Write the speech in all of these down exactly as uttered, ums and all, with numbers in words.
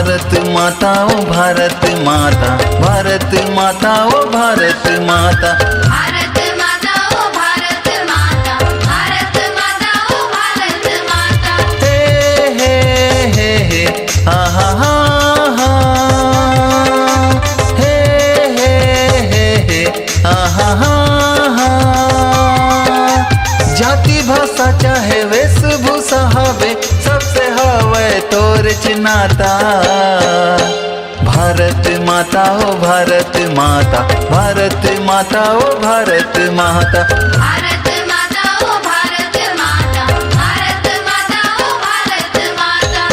भारत माता ओ भारत माता, भारत माता ओ भारत माता। भारत माता ओ भारत माता, भारत माता ओ भारत माता। हे, हे, हे, हे, आहा, हा, हा। हे, हे, हे, हे, आहा, हा, हा। जाति भाषा चाहे वेशभूषा हवे, सबसे हवय तोर च नाता। भारत माता ओ भारत माता, भारत माता ओ भारत माता। भारत माता ओ भारत माता, भारत माता ओ भारत माता।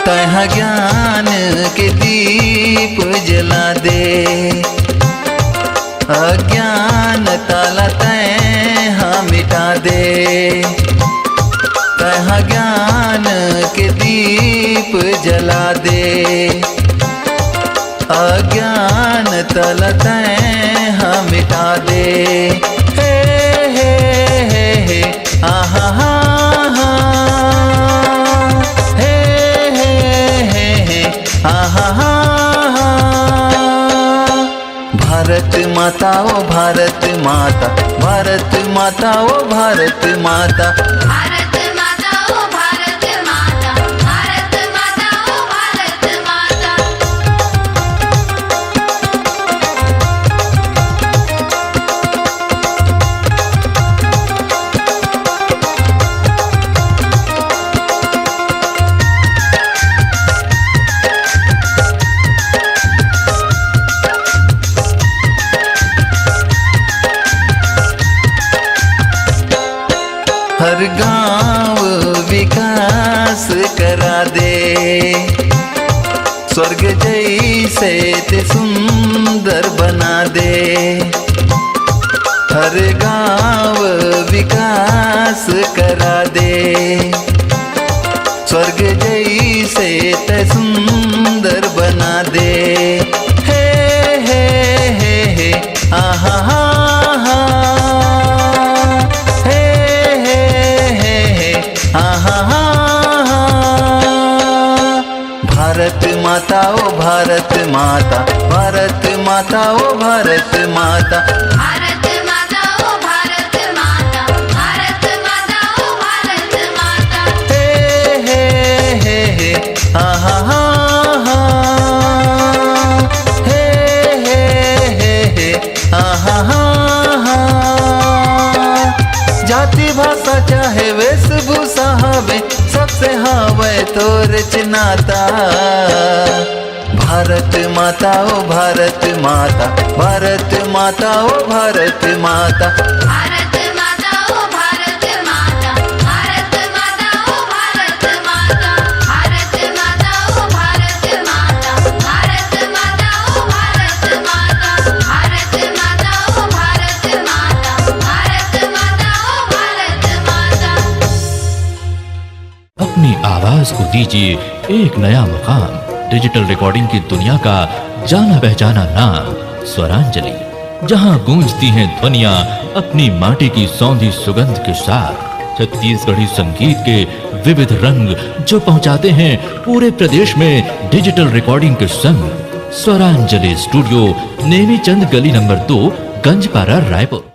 तैं ह ज्ञान के दीप जला दे, अज्ञानता ला तैं ह मिटा दे। तैं ह ज्ञान के दीप जला दे, अज्ञानता ला तैं ह मिटा दे। हे, हे, हे, हे, आहा, हा, हा। हे, हे, हे, हे, आहा, हा, हा। भारत माता ओ भारत माता, भारत माता ओ भारत माता। भारत माता ओ भारत माता, भारत माता ओ भारत माता। हर गांव विकास करा दे, स्वर्ग जैसे ते सुंदर बना दे। हर गांव विकास करा दे, स्वर्ग जैसे ते सुंदर बना दे। हे, हे, हे, हे, आहा, हा, हा। हे, हे, हे, हे, आहा, हा, हा। भारत माता ओ भारत माता, भारत माता ओ भारत माता। भारत माता ओ भारत माता, भारत माता ओ भारत माता। हे, हे, हे, हे, आहा, हा, हा। हे, हे, हे, हे, आहा, हा, हा। जाति भाषा चाहे वेशभूषा हवे, सबसे हवय तोर च नाता। भारत माता ओ भारत माता, भारत माता ओ भारत माता। भारत माता ओ भारत माता, भारत माता ओ भारत माता। भारत माता ओ भारत माता, भारत माता ओ भारत माता। भारत माता ओ भारत माता, भारत माता ओ भारत माता। अपनी आवाज को दीजिए एक नया मुकाम। डिजिटल रिकॉर्डिंग की दुनिया का जाना पहचाना नाम स्वरांजलि, जहां गूंजती हैं ध्वनियां अपनी माटी की सौंधी सुगंध के साथ। छत्तीसगढ़ी संगीत के विविध रंग जो पहुंचाते हैं पूरे प्रदेश में डिजिटल रिकॉर्डिंग के संग। स्वरांजलि स्टूडियो, नेमीचंद गली नंबर दो, गंजपारा, रायपुर।